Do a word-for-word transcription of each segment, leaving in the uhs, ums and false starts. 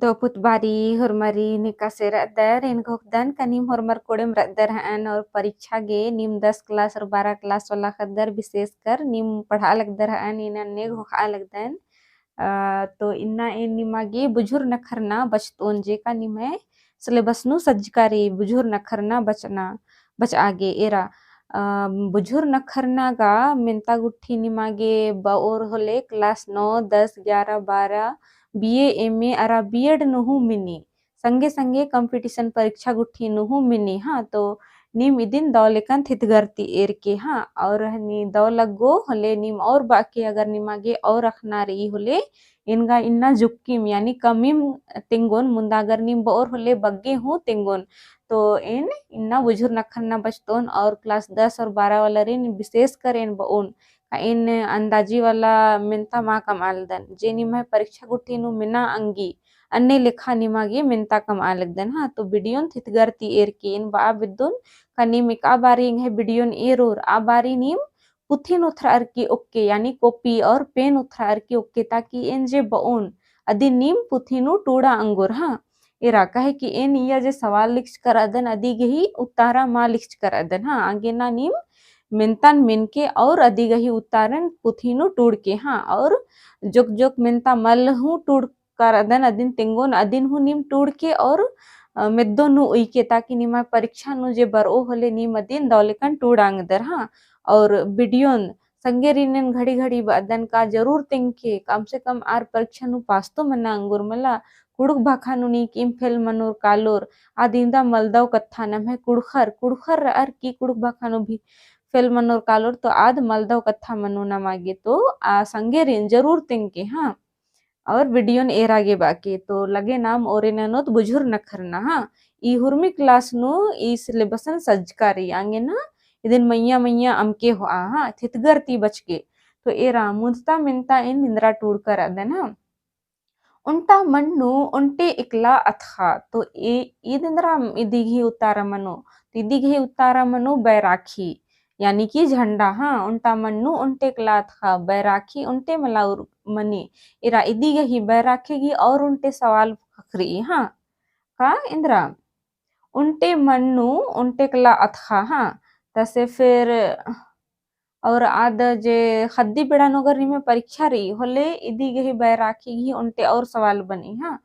तो पुतबारी, होरमारिन एकासे रअदर, एन घोखदन का नीम होरमर कोड़ेम रअदर हअन और परीक्षा गे नीम दस class और बारह class वाला ख़द्दर विशेषकर नीम पढ़आ लगदर हअन, एन अन्ने घोखआ लगदन। अ, तो इन्ना एन निमा गे बुझुर नखरना बचतओन जेका निम्है syllabus नू सज्जका रई बुझुर नखरना बचना, बचआ गे एरा। अ, बुझुर नखरना गा मेन्ता गुट्ठी निमा गे बओर होले class नौ, दस, ग्यारह, बारह, B A, M A अरा B Ed नू हूँ मिनी। संगे संगे competition परीक्षा गुट्ठी नू हूँ मिनी, हाँ, तो नीम इदिन दव लेकन थितगरती एरके, हाँ, और हनी दव लग्गो होले नीम और बाके अगर निमा गे और अख़ना रई होले, एन गा इन्ना जुक्किम, यानी कमिम तेंगोन, मुन्दा अगर नीम बओर होले बग्गे हूँ तेंगोन। तो एन इन्ना बुझुर नखरना बचतओन और class दस और बारह वालारिन विशेषकर एन बओन, का एन अंदाजी वाला मेन्ता मा कमआलदन, जे निम्है परीक्षा गुट्ठी नू मेना अंगी, अन्ने लेखा निमा गे मेन्ता कमआ लगदन, हाँ। तो videoन थितगरती एरके एन बआ बेद्दोन, का नीम एका बारी एंग्है videoन एरोर, आ बारी नीम पुथिन उथरअर की ओक्के, यानी copy और pen उथरअर की ओक्के, ताकि एन जे बओन अदिन नीम पुथी नू टूड़ा अंगोर, हाँ। एरा, काहे कि एन इया जे सवाल लिखचकर अदन अदी गही उत्तारा मा लिखचकर अदन, हाँ। आगे ना नीम मेन्तन मेनके और अदी गही उत्तारन पुथी नू टूड़के, हाँ। और जोक जोक मेन्ता मल हूँ टूड़ कर अदन अदिन तेंगोन अदिन हूँ नीम टूड़के और, अ, मेद्दो नू उइके, ताकि निमा परीक्षा नू जे बरओ होले नीम अदिन दव लेकन टूड़ांगदर, हाँ। और videoन संगेरिन एन घड़ी घड़ी बअदन का जरूर तेंगके, कम से कम आर परीक्षा नू pass तो मना अंगोर मला। कुँड़ुख़ भाखा नू नीकिम fail मनोर कालोर, आद इन्दा मलदव कत्था नम्है कुँड़ुख़र, कुँड़ुख़र रअर की कुँड़ुख़ भाखा नू भी fail मनोर कालोर, तो आद मलदव कत्था मनो नमा गे, तो आ संगेरिन जरूर तेंगके, हाँ। और videoन एरा गे बाकी तो लगे नाम ओरे ननोत बुझुर नखरना, हाँ। ई हुरमी class नू ई syllabusन सज्जका रई आंगे ना, इदिन मइय्याँ मइय्याँ अमके होआ, हाँ, थितगर ती बचके। तो एरा मुन्ता मेन्ता एन इन्द्रा टूड़कर अदन, हाँ। ओन्टा मन्नु ओन्टे एकला अतख़ा, तो ए, ईद इन्द्रा इदी गही उत्तारा मनो, तो इदी गही उत्तारा मनो बैराखी, यानी कि झंडा, हाँ। ओन्टा मन्नु ओन्टे एकला अतख़ा, बैराखी ओन्टे मला उर-, मनी। एरा इदी गही बैराखी गही और ओन्टे सवाल ख़क्खरई, हाँ। का इन्द्रा? ओन्टे मन्नु ओन्टे एकला अतख़ा, हाँ। तसे फिर और आद जे ख़द्दी बेड़ा नू अगर निम्है परीक्षा रई होले इदी गही बैराखी गही ओन्टे और सवाल बनी, हाँ।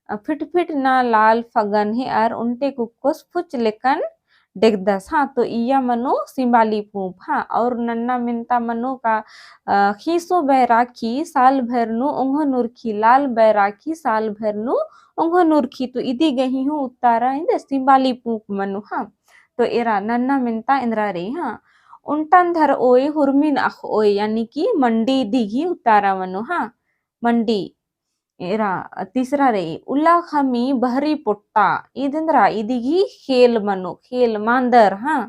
अ, फिट फिट ना लाल फगन हेअर ओन्टे कुक्कोस फुच लेकन डेगदस, हाँ। तो इया मनो सिम्बाली पूँप, हाँ। और नन्ना मेन्ता मनो का, अ, ख़ीसो बैराखी साल भर नू ओंघो नुरखी, लाल बैराखी साल भर नू ओंघो नुरखी। तो इदी गही हूँ उत्तारा इन्दे सिम्बाली पूँप मनो, हाँ। तो एरा नन्ना मेन्ता इन्द्रा रई, हाँ। ओन्टन धरओय हुरमिन अख़ओय, यानी कि मंडी इदी गही उत्तारा मनो, हाँ। मंडी। एरा तीसरा रई, उला ख़मी बहरी पोट्टा, ईद इन्द्रा, इदी गही ख़ेल मनो, ख़ेल मान्दर, हाँ।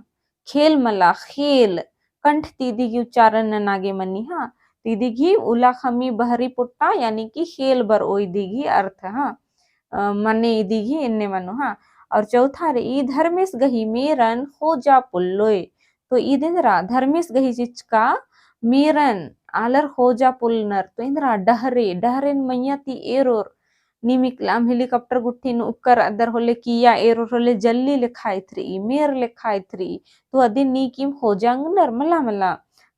ख़ेल मला, ख़ेल, कंठ ती इदी गही उच्चारण नना गे मनी, हाँ। तो इदी गही उला ख़मी बहरी पोट्टा, यानी कि ख़ेल बरओ इदी गही अर्थ, हाँ। अ, मने इदी गही एन्ने मनो, हाँ। और चौथा रई, धर्मेस गही मेरन ख़ोजा पोल्लोय। तो ईद इन्द्रा धर्मेस गही चिचका मेरन आलर ख़ोजा पोल्लनर। तो इन्द्रा डहरे, डहरेन मइय्याँ ती एरोर, नीम इकलाम helicopter गुट्ठिन उक्कर अदर होले किया एरोर होले जल्ली लेखा इथरई, मेर लेखा इथरई। तो अदिन नीकिम ख़ोजा अंगनर मला मला।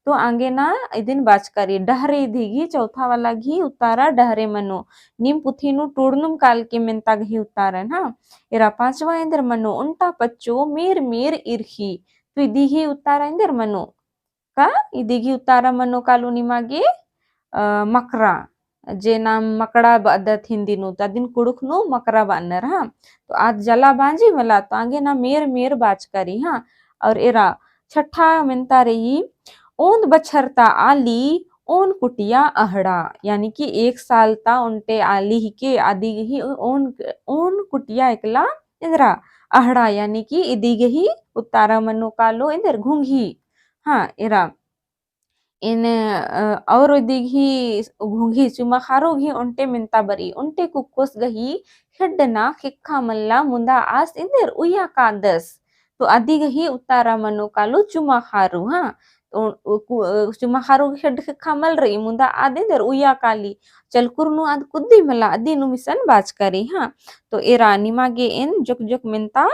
तो आंगे ना इदिन बाचका रई, डहरे इदी गही चौथा वाला गही उत्तारा डहरे मनो। नीम पुथी नू टूड़नुम कालके मेन्ता गही उत्तारन, हाँ। एरा पाँचवा एन्देर मनो, ओन्टा पच्चो मेर मेर इरखी। तो इदी गही उत्तारा एन्देर मनो। का इदी गही उत्तारा मनो कालो निमा गे, अ, मकरा, जे नाम मकड़ा बअदत हिन्दी नू, तो अदिन कुँड़ुख़ नू मकरा बअनर, हाँ। तो आद जला बाँजी मला, तो आंगे ना मेर मेर बाचका रई, हाँ। और एरा छठा मेन्ता रई, ओन्द बछर ता आली, ओन कुटिया अहड़ा, यानी कि एक साल ता ओन्टे आली हिके, अदी गही ओन, ओन कुटिया एकला एन्द्रा अहड़ा, यानी कि इदी गही उत्तारा मनो कालो एन्देर घुंघी, हाँ। एरा एन, अ, और इदी गही घुंघी चुमा ख़ारो गही ओन्टे मेन्ता बरई, ओन्टे कुक्कोस गही खेड्डना ख़ेक्खा मल्ला मुन्दा आस एन्देर उइया कादस। तो अदी गही उत्तारा मनो कालो चुमा ख़ारो, हाँ। तो उ कु-, अ, चुम्मा ख़ारो गे खेड्ड ख़ेक्खा मल रई, मुन्दा आद एन्देर उइया काली, चलकुर नू आद कुद्दी मला, अदिन उमिसन बाचका रई, हाँ। तो एरा निमा गे एन जोक जोक मेन्ता,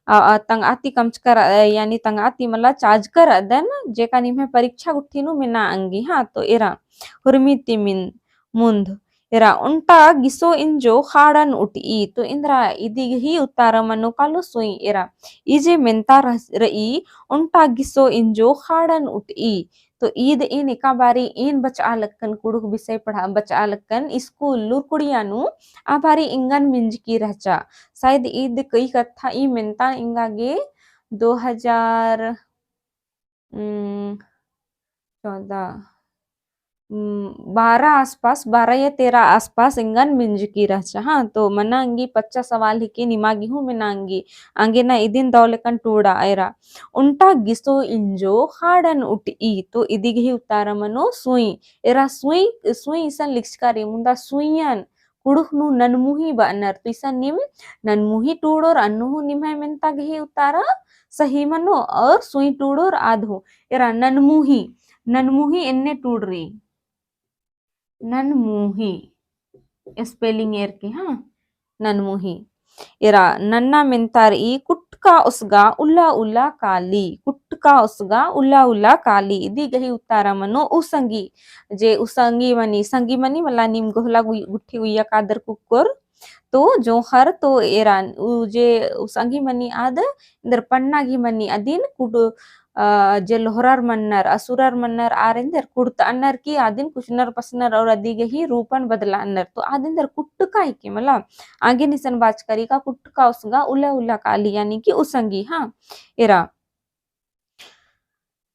अ, अ, तंगआ ती कमचका रअ-, अ, यानी तंगआ ती मला चाजका रअदन, जेका निम्है परीक्षा गुट्ठी नू मेना अंगी, हाँ। तो एरा हुरमी ती मिन-, मुन्द एरा ओन्टा गिसो इंजो ख़ाड़न उटई। तो एन्दरा इदी गही उत्तारा मनो कालो सुई। एरा ई जे मेन्ता रह-, रई, ओन्टा गिसो इंजो ख़ाड़न उटई। तो ईद एन एका बारी एन बचआ लक्कन, कुँड़ुख़ विषय पढ़ा बचआ लक्कन स्कूल लूरकुड़िया नू, आ बारी एंगन मिंजकी रहचा। शायद ईद कई कत्था ई मेन्ता एंगा गे दो हजार उम, चौदह, उम, बारह आसपास, बारह या तेरह आसपास एंगन मिंजकी रहचा। हाँ, तो मना अंगी पच्चा सवाल हिके निमा गे हूँ मेना अंगी। आंगे ना इदिन दौ लेकन टूड़ा एरा। ओन्टा गिसो इंजो ख़ाड़न उटई। तो इदी गही उत्तारा मनो सुई। एरा सुई, सुई इसन लिखचका रई, मुन्दा सुइयन कुँड़ुख़ नू ननमुही बअनर। तो इसन नीम ननमुही टूड़ोर, अन्नु हूँ निम्है मेन्ता गही उत्तारा सही मनो, और सुई टूड़ोर आद हूँ। एरा ननमुही, ननमुही एन्ने टूड़री। ननमुही, spelling एरके, हाँ, ननमुही। एरा नन्ना मेन्ता रई कुटका ओसगा उल्ला उल्ला काली, कुटका ओसगा उल्ला उल्ला काली। इदी गही उत्तारा मनो उसंगी। जे उसंगी मनी, संगी मनी मला नीम गोहला गु-, गुट्ठी उइया कादर कुक्कोर। तो जोंख़र तो एरा उ जे उसंगी मनी आद एन्देर पन्ना गही मनी अदिन कुड-, अ, जे लोहरर मन्नर, असुरर मन्नर आर एन्देर कुड़तअनर की आदिन कुचनर पसनर और अदी गही रूपन बदलाअनर। तो आद एन्देर कुटका हिके मला। आंगे निसन बाचका रई का कुटका ओसगा उल्ला उल्ला काली, यानी कि उसंगी, हाँ। एरा,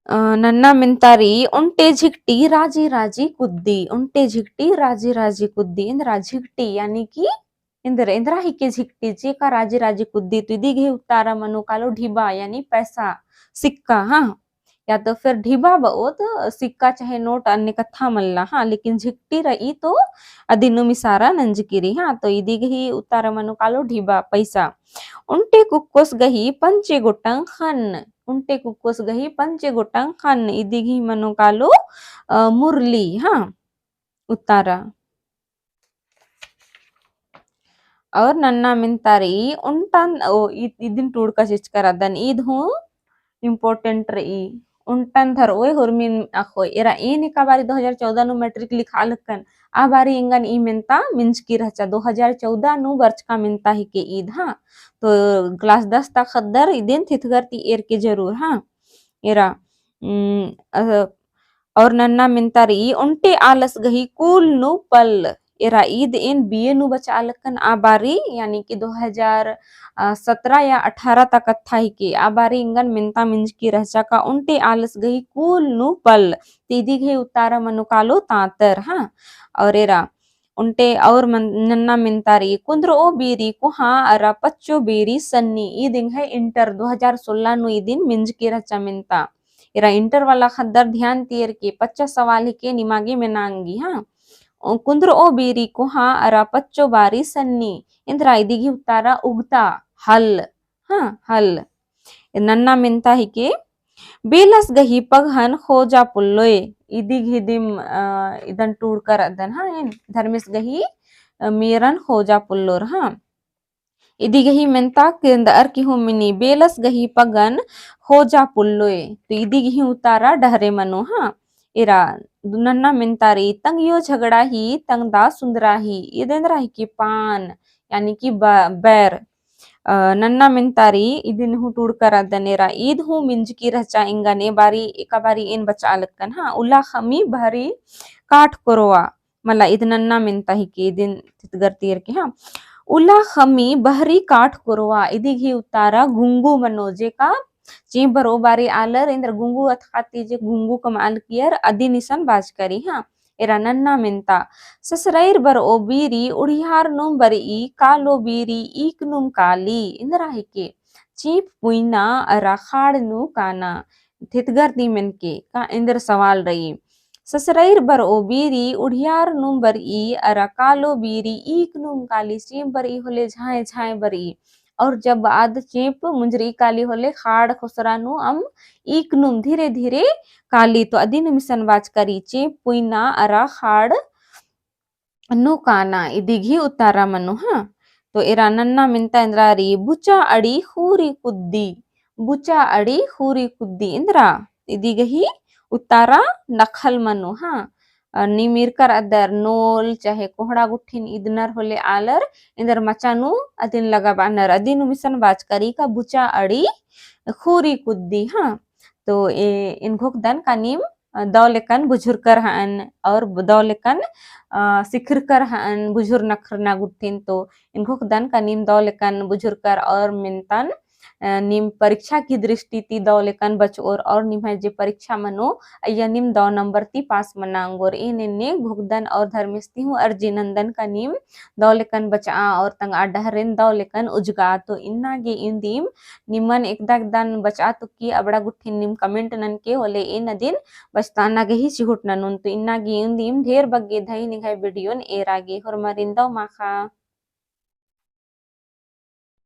अ, नन्ना मेन्ता रई ओन्टे झिकटी राजी राजी कुद्दी, ओन्टे झिकटी राजी राजी कुद्दी। एन्दरा झिकटी, यानी कि एन्देर, एन्दरा हिके झिकटी, जेका राजी राजी कुद्दी। तो इदी गही उत्तारा मनो कालो ढिबा, यानी पैसा, सिक्का, हाँ। या तो फिर ढिबा बओत, सिक्का चाहे नोट अन्ने कत्था मल्ला, हाँ, लेकिन झिकटी रई तो अदिनुम इसारा नंजकी रई, हाँ। तो इदी गही उत्तारा मनो कालो ढिबा, पैसा। ओन्टे कुक्कोस गही पंचे गोटंग ख़न्न, ओन्टे कुक्कोस गही पंचे गोटंग ख़न्न, इदी गही मनो कालो, अ, मुरली, हाँ, उत्तारा। और नन्ना मेन्ता रई ओन्टन, ओ, इ-, इदिन टूड़का चिचका रअदन, ईद हूँ important रई। ओन्टन धरओय हुरमिन अख़ोय। एरा एन एका बारी दो हजार चौदह नू मैट्रिक लिखआ लक्कन, आ बारी एंगन ई मेन्ता मिंजकी रहचा, दो हजार चौदह नू बरचका मेन्ता हिके ईद, हाँ। तो class दस ता ख़द्दर इदिन थिथगर ती एरके जरूर, हाँ। एरा, उम, अ, और नन्ना मेन्ता रई ओन्टे आलस गही कुल नू पल। एरा ईद एन बीए नू बचआ लक्कन आ बारी, यानी कि दो हजार सत्रह या अठारह ता कत्था हिके, आ बारी एंगन मेन्ता मिंजकी रहचा का ओन्टे आलस गही कुल नू पल। तो इदी गही उत्तारा मनो कालो तांतर, हाँ। और एरा ओन्टे और मन-, नन्ना मेन्ता रई कुन्द्रओ बीरी कोहाँ अरा पच्चो बीरी सन्नी। ईद एंग्है इंटर दो हजार सोलह नू इदिन मिंजकी रहचा मेन्ता। एरा इंटर वाला ख़द्दर ध्यान ती एरके, पच्चा सवाल हिके निमा गे मेना अंगी, हाँ। ओ, कुन्द्रओ बीरी कोहाँ अरा पच्चो बारी सन्नी। एन्दरा इदी गही उत्तारा उगता, हल, हाँ, हल। नन्ना मेन्ता हिके, बेलस गही पगहन खोजा पुल्लोय। इदी गही दिम, अ, इदन टूड़का रअदन, हाँ, एन धर्मेस गही, अ, मेरन खोजा पुल्लोर, हाँ। इदी गही मेन्ता किरंदअर की हूँ मिनी, बेलस गही पगहन खोजा पुल्लोय। तो इदी गही उत्तारा डहरे मनो, हाँ। एरा, नन्ना मेन्ता रई तंग्यो झगड़ा ही, तंग्दा सुन्दरा ही। ईद एन्दरा हिके पान, यानी कि ब-, बैर। अ, नन्ना मेन्ता रई, इदिन हूँ टूड़का रअदन एरा, ईद हूँ मिंजकी रहचा एंगन ए बारी, एका बारी एन बचआ लक्कन, हाँ, उल्ला ख़मी बहरी काठ कोरवा, मला ईद नन्ना मेन्ता हिके, इदिन थिथगर ती एरके, हाँ। उल्ला ख़मी बहरी काठ कोरवा, इदी गही उत्तारा गुंगू मनो, जेका चींप बरओ बारी आलर, एन्दर गुंगू अथख़ा ती जे गुंगू कमआ लगियर, अदिन इसन बाचका रई, हाँ। एरा नन्ना मेन्ता, ससरइर बरओ बीरी उड़िहार नुम बरई, कालो बीरी ईक नुम काली। एन्दरा हिके, चींप पुइना अरा ख़ाड़ नू काना। थिथगर ती मेनके का एन्दर सवाल रई। ससरइर बरओ बीरी उड़िहार नुम बरई अरा कालो बीरी ईक नुम काली। चींप बरई होले झांय झांय बरई। और जब आद चेंप मुंजरी काली होले खाड़ खोसरा नू अम्म ईक नुम धीरे धीरे काली। तो अदिन मिसन बाचकरी चेंप पुइना अरा खाड़ नू काना, इदी गही उत्तारा मनो, हाँ। तो एरा नन्ना मेन्ता एन्दरा रई, बुचा अड़ी खूरी कुद्दी, बुचा अड़ी खूरी कुद्दी एन्दरा, इदी गही उत्तारा नखल मनो, हाँ। अ, नीम ईरकर अदर नोल चाहे कोहड़ा गुट्ठिन इदनर होले आलर, एन्दर मचा नू अदिन लगाबअनर, अदिन मिसन बाचकरी का बुचा अड़ी खूरी कुद्दी, हाँ। तो ए, एन घोखदन का नीम अ, दौ लेकन बुझुरकर हअन और ब-, दौ लेकन, अ, सिखरकर हअन बुझुर नखरना गुट्ठिन। तो एन घोखदन का नीम दौ लेकन बुझुरकर और मेन्तन, अ, नीम परीक्षा की दृष्टि ती दौ लेकन बचओर और निम्है जे परीक्षा मनो, अइय्या नीम दौ नंबर ती पास मना ओंगोर। एन एन्ने घोखदन और धर्मेस ती हूँ अर्जी नन्दन का नीम दौ लेकन बचआ और तंगआ डहरेन दौ लेकन उजगआ। तो इन्ना गे इवंदिम निमन एकदा एकदन बचआ तुक्की अबड़ा गुट्ठिन नीम comment ननके होले एन अदिन बचताना गही चिहुट ननोन। तो इन्ना गे इवंदिम ढेर बग्गे धई निंग्है video न एरा गे होरमारिन दौ माखा।